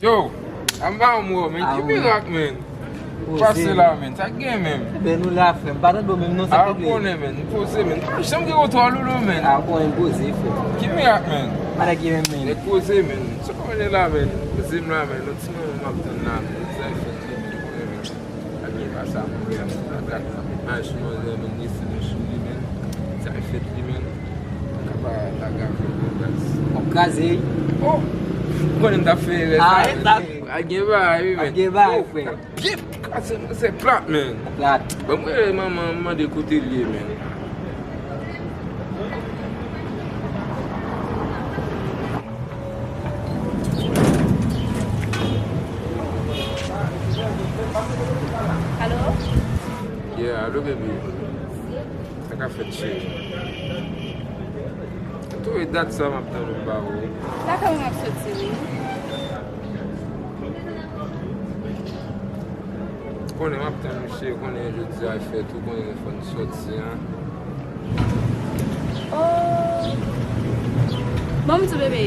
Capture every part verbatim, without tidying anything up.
Yo, anba yon mo, men, ki mirak, men? Pase la, men, sa k gen, men? Eben, nou la, frè m. Pa tande w menm, non, sa k gen? A, ou konnen, men, m poze, men. M pa janm gen otò loulou, men. A, ou konnen m poze, frè m. Ki mirak, men? Pa nèg ki menm, men. Nèg poze, men. Sa w konnen la, men? Poze m la, men. Yon ti moman m ap tann la, men. Sa fèt, men, ou konnen, men. Ak gen pa sa, mwen menm, ak, ak imaj manzè, mwen resi mwen sou li, men. Sa fèt li, men. Mwen ka pa lage avè w, men, baz. W ap kraze, wi. Oh! Ou konnen m t ap fè erè sa, men. Ak gen bagay, wi, men. Ak gen bagay, frè. Oh, byen kraze, manzè plat, men. Plat. Bon, mwen rele manman, m mande kote l ye, men. Alo? Yeah, alo, baby. Sa ka fèt, cheri? Tou e dat sa m ap tann ou ba ou. Lakay mwen m ap soti, wi. Konnen m ap tann ou, cheri, konnen jodi a fèt ou, konnen fò n soti an. Oh! Bon, m di w, bebe,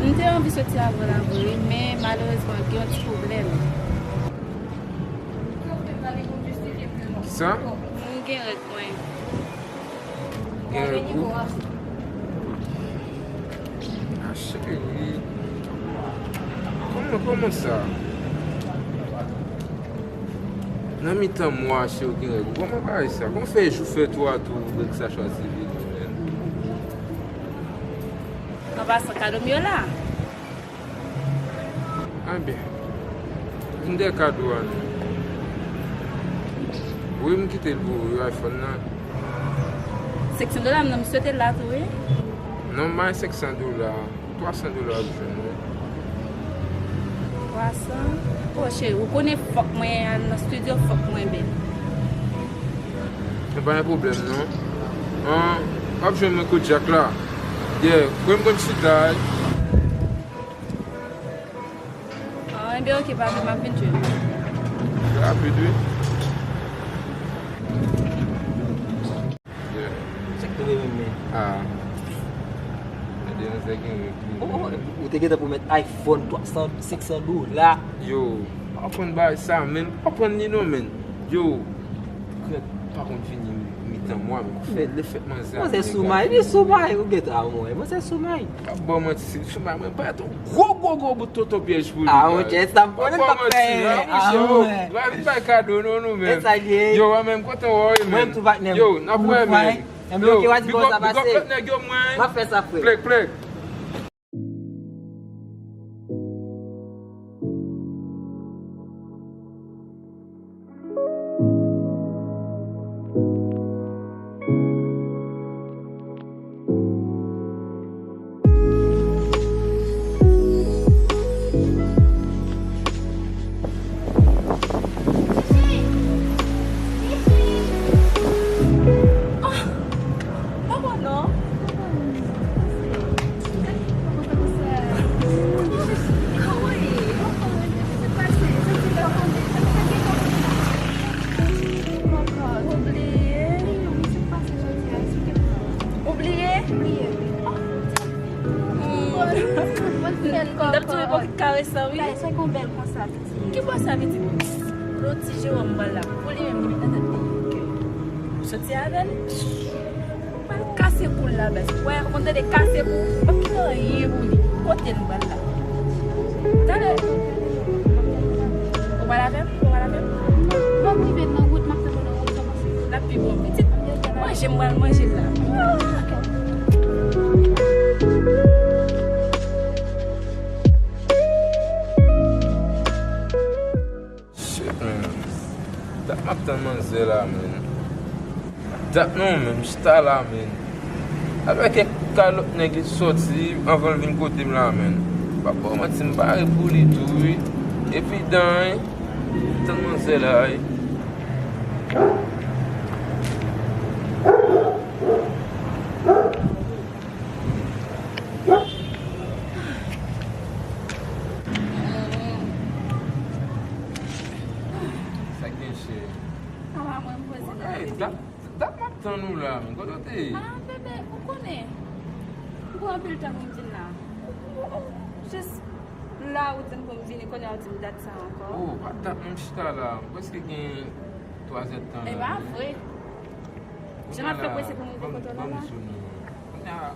m te anvi soti avè w la vre, men malerezman, gen yon ti pwoblèm. Kisa? M gen règ mwen. Gen règ ou? A, cheri. Kòman, kòman sa? Nan mitan mwa, cheri, ou gen règ ou. Kòman bagay sa? Kòman fè jou fèt ou a tou, règ sa chwazi vini, men? An pasan, kado m yo la. Ebyen, vin de kado a non. Wi, m kite l pou ou, iPhone nan. Senk san dola, m nan, m swete l la tou, wi. Non, m bay senk san dola. Twa san dola w ap jwenn, wi. Twa san? O, cheri, ou konnen fòk mwen al nan estidyo, fòk mwen bèl. Men pa gen pwoblèm, non. An, w ap jwenn mwen Kojak la. Yeah, kwen m konn chita, wi. Ah, enben, oke, papi, m ap vin jwenn ou. Rapid, wi. Yeah. Sa k rive menm, men? Ah. Gade yon zè gen règ li, oh, men. Ou te gentan pwomèt iPhone twa san, senk san dola. Yo, pa konn bagay sa, men. Pa konn li non, men. Yo, Greg pa konn vini mitan mwa, men. Fè lè fèt manzè. Manzè sou may, li sou may, ou gentan wè. Manzè sou may. Pa ba w manti, si l sou may, mwen prèt yon gwo, gwo, gwo bout tonton pyèj pou li. Ah, monchè, sa m konnen m t ap fè. Ah, monchè, oh, pa vin bay kado non, nou menm. E sa l ye. Yo, mwen menm kontan wè w, wi, men. Mwen tou patnè m. Yo, n ap wè, men. Yo, big up, big up lòt nèg yo, mwen. M ap fè sa, frè. Plèk, plèk. Ou bliye? Ou bliye? M t ap tou epòk karesan, wi. Ki bò sa, pitit? Lòt ti Jewòm m pral la. Pou li menm, li met nan tèt li ke pou soti avè l. M pral kase kou l la, bèf. Wè, ou konn tande kase kou? M p ap kite anyen pou li. Kote n pral la? Talè. Ou pral avè m? Ou pral avè m? Non, m rive nan wout, m ap tann ou nan wout, sa pase. L ap pi bon, pitit. Manje, m pral manje l la. Shit, man. Dat m ap tann manzè la, man. Dat non, man, m chita la, man. Al wè kèk kalòt nèg li sòti anvan l vin kote m la, man. Pa ba w manti, m pare pou li tou, wi. Epi dan, wi. Tann manzè la, wi. Sa k gen, cheri? Sa va, mwen, m poze la, bebe. Dat, dat m ap tann ou la, men. Kote w te ye? Ah, bebe, ou konnen. M pran anpil tan pou m vin la. Jis La, ou di m pou m vini, kounye a ou di m dat sa ankò. Oh, pa dat, m chita la. M prèske gen twa zè tan la. E pa vre. Jan m ap fè prese pou m rive kote w la la. Kounye a,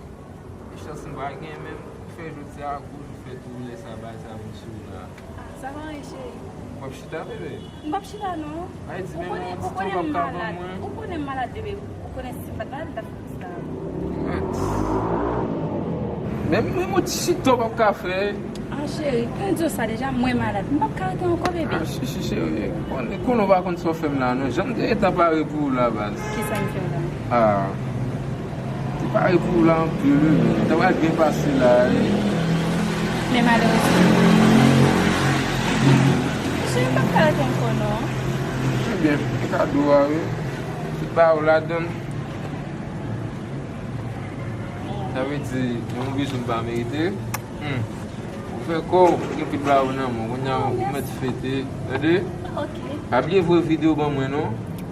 e chans m pa gen, men m fè jodi a, kou jou fè tou, lè sa, bagay sa vin sou la. Ah, sa pa anyen, cheri. W ap chita, bebe? M p ap chita, non. Ay, di, ou men konnen, yon ti ou konnen tan w ap m ka ban malad. Mwen. Ou konnen m malad, bebe. Ou konnen si m pa t malad, m t ap fè chita. Menm, menm yon ti chita w p ap ka fè. Ah, cheri, kòm di w sa deja, mwen malad. M p ap ka rete ankò, bebe. Ah, cheri, cheri, cheri. Konnen, konnen w pa konn sa w fè m la, non. Jan m te gentan pare pou ou la, baz. Kisa m fè w la? Ah. Te pare pou ou la anpil, wi, men. Sa pral byen pase la, wi. Men malerezman. Mesye, m p ap ka rete ankò, non. Ebyen, e kado a, wi. Tout ba ou ladann. Sa vle di, gen yon bezwen m pa merite. Hmm. Ou fè kò w, ou gen pil ba ou nan men w. Kounye a, ou mèt fete. Tande? Ok. Pa bliye voye videyo ban mwen, non.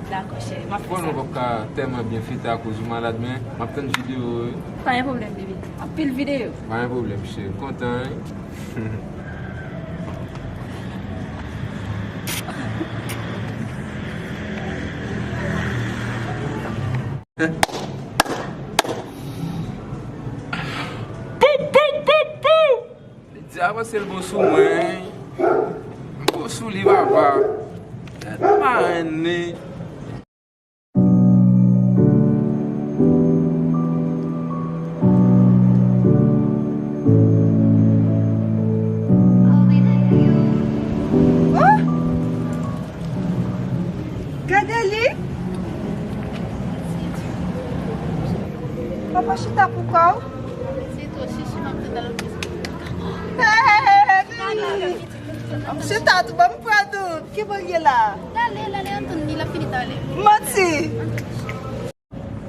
Dakò, cheri. M ap fè sa. Konnen w p ap ka tèlman byen fete akoz ou malad, men m ap tann videyo yo, wi. Pa gen pwoblèm, bebe. Anpil videyo. Pa gen pwoblèm, cheri. M kontan, wi. Pou, pou, pou, pou! Li di avanse l bon sou mwen. M bon sou li, papa. Tèt marenn li. Oh! Gade li! Papa chita pou kò w. Se to chichi m ap tande la. Hey! Chita tou, ban m pran tou. Ki bò l ye la? L ale, l ale, ann tann li, l ap fini talè. Manti!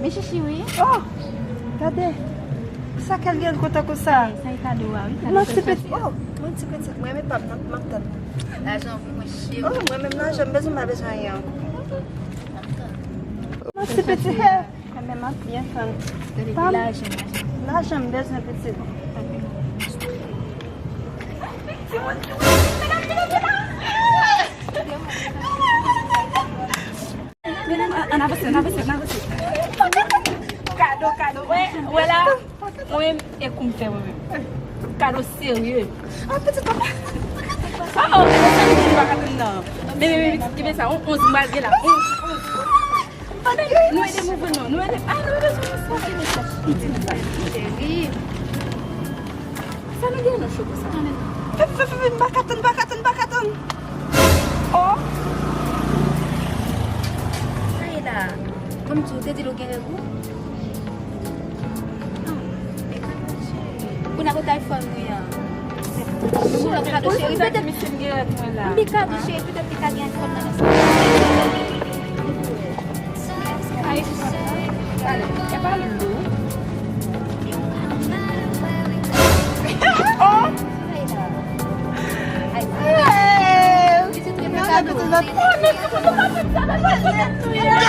Men chichi wi. Oh! Gade. Sa kè l gen gwo tankou sa? Sa e kado a wi. Manti pitit. Oh! Manti pitit. Mwen menm pa m nan, m ap tann. Lajan pou mwen cheri. Oh, mwen menm lajan m bezwen, m pa bezwen anyen. M ap tann. Manti pitit. Hey! Mwen menm m ap byen tann. Gade ki lajan, lajan. Lajan m bezwen pitit. Timoun, timoun. Medam, medam, medam. Medam, ann avanse, ann avanse, ann avanse. Kado, kado. Wè, wè la. Mwen menm, e kou m fè mwen menm. Kado serye. Ah, pitit papa. Ah, oh, pitit sa, pitit pa ka tann nan. Men, men, men, pitit, ki men sa, on, onz mwa gen la. Onz, onz. Nou ede mouvman non, nou ede. Ah, nou ede sou, sou, sou. Cheri. Sa nou gen nou cho konsa? Fè, fè, fè, fè, m pa ka tann, m pa ka tann, m pa ka tann. Oh. Sa e la? Kòmsi w te di l ou gen rèv ou? Kounye a kote iPhone mwen an? Ou jwenn kado cheri, petèt. Li kado cheri, petèt li ka gen iPhone nan men sa. Ay, e pa loulou. Oh! Hey! Pitit mwen kado. Oh, nèg ki pou nou pa fè sa nan kado.